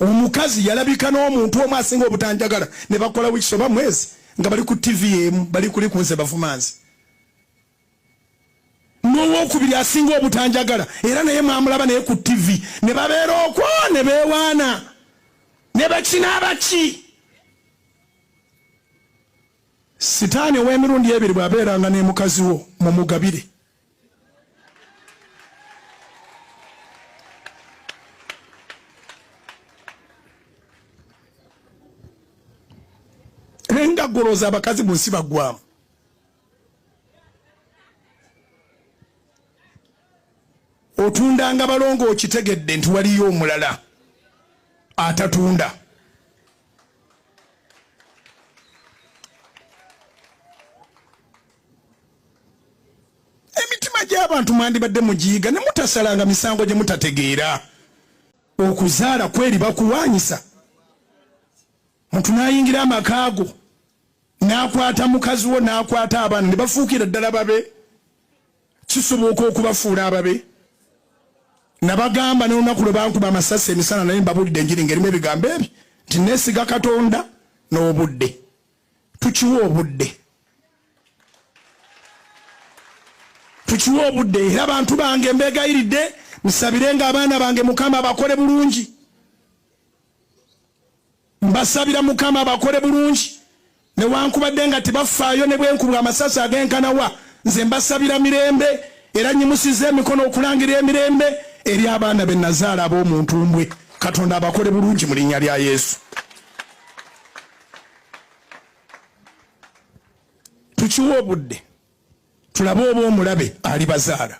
Omukazi yalabika n'omuntu omu asinga obutanjagala ne bakola wiiki oba mwezi nga bali ku ttivi emu, bali kuli ku nze bavuma nze. N'owokubiri asinga obutanjagala era naye mwamulaba naye ku ttivi ne babeera okwo ne beewaana ne bakinaabaki. Sitaani ow'emirundi ebiri bw'abeeranga ne mukazi wo mumugabire. Nga golooza abakazi mu nsi baggwamu. Otundanga balongo okitegedde nti waliyo omulala atatunda. Emitima gy'abantu mwandibadde mugiyiga ne mutasalanga misango gye mutategeera. Okuzaala kweri bakulwanyisa. Muntu n'ayingira amaka go n'akwata mukazi wo n'akwata abaana ne bafuukira ddala babe. Kisoboka okubafuula ababe. Nabagamba n'olunaku lwe bankuba amasasi emisana naye mbabuulidde enjiri ng'erimu ebigambo ebi nti neesiga Katonda n'obudde. Tukiwe obudde. Tukiwe obudde era bantu bange mbeegayiridde musabirenga abaana bange Mukama abakole bulungi. Mbasabira Mukama abakole bulungi newankubadde nga tebafaayo ne bwenkubwa amasasi agenkanawa, nze mbasabira mirembe era nyimusizza emikono okulangira emirembe eri abaana be nazaala ab'omu ntumbwe. Katonda abakole bulungi mu linnya lya Yesu. Tukiwe obudde tulabe oba omulabe alibazaala.